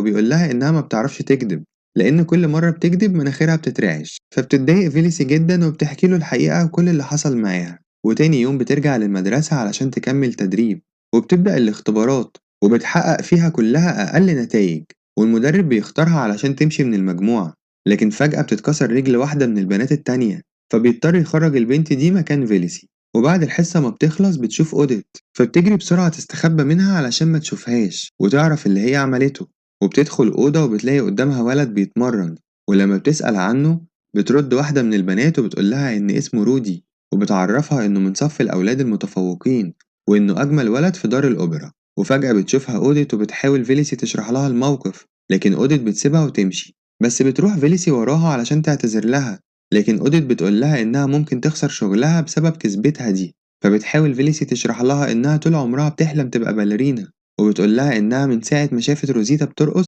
وبيقول لها إنها ما بتعرفش تكدب، لأن كل مرة بتكدب مناخيرها بتترعش. فبتتضايق فيليسي جدا وبتحكي له الحقيقة وكل اللي حصل معاها. وتاني يوم بترجع للمدرسة علشان تكمل تدريب، وبتبدأ الاختبارات وبتحقق فيها كلها أقل نتائج، والمدرب بيختارها علشان تمشي من المجموعة. لكن فجأة بتتكسر رجل واحدة من البنات التانية، فبيضطر يخرج البنت دي مكان فيليسي. وبعد الحصة ما بتخلص بتشوف أوديت، فبتجري بسرعة تستخبى منها علشان ما تشوفهاش وتعرف اللي هي عملته. وبتدخل أوضة وبتلاقي قدامها ولد بيتمرن، ولما بتسأل عنه بترد واحدة من البنات وبتقول لها إن اسمه رودي، وبتعرفها إنه من صف الأولاد المتفوقين وإنه أجمل ولد في دار الأوبرا. وفجأة بتشوفها أوديت وبتحاول فيليسي تشرح لها الموقف، لكن أوديت بتسيبها وتمشي. بس بتروح فيليسي وراها علشان تعتذر لها، لكن أوديت بتقول لها إنها ممكن تخسر شغلها بسبب كذبتها دي. فبتحاول فيليسي تشرح لها إنها طول عمرها بتحلم تبقى باليرينا، وبتقول لها إنها من ساعة ما شافت روزيتا بترقص